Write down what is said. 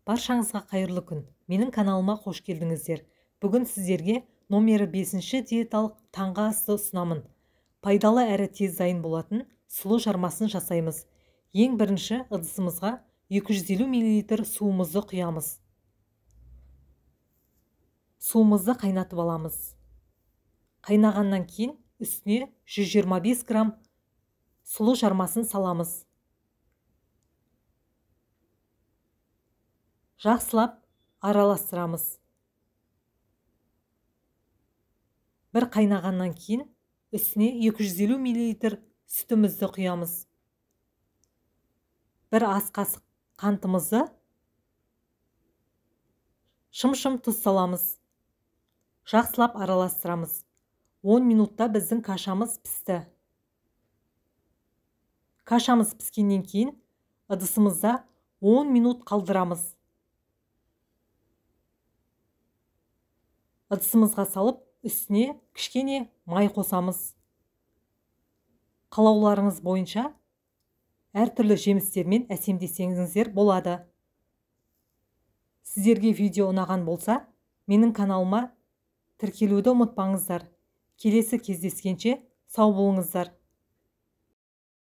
Баршаңызға қайырлы күн. Менің каналыма қош келдіңіздер. Бүгін сіздерге номері 5-ші диеталық таңғы асты ұсынамын. Пайдалы әрі тез дайын болатын сұлы жармасын жасаймыз. Ең бірінші ыдысымызға 250 мл суымызды құямыз. Суымызды қайнатып аламыз. Қайнағаннан кейін үстіне 125 грамм сұлы жармасын саламыз. Жақсылап араластырамыз. Бір қайнағаннан кейін үстіне 250 мл сүтімізді құямыз. Бір ас қасық қантымызды, шым-шым тұз саламыз. Жақсылап араластырамыз. 10 минутта біздің кашамыз пісті. Кашамыз піскеннен кейін ыдысымызда 10 минут қалдырамыз. Ыдысымызға салып, үстіне кішкене май қосамыз. Қалауларыңыз бойынша әртүрлі жемістермен әсемдесеңіздер болады. Сіздерге видео ұнаған болса, менің каналыма тіркелуді ұмытпаңыздар. Келесі кездескенше сау болыңыздар.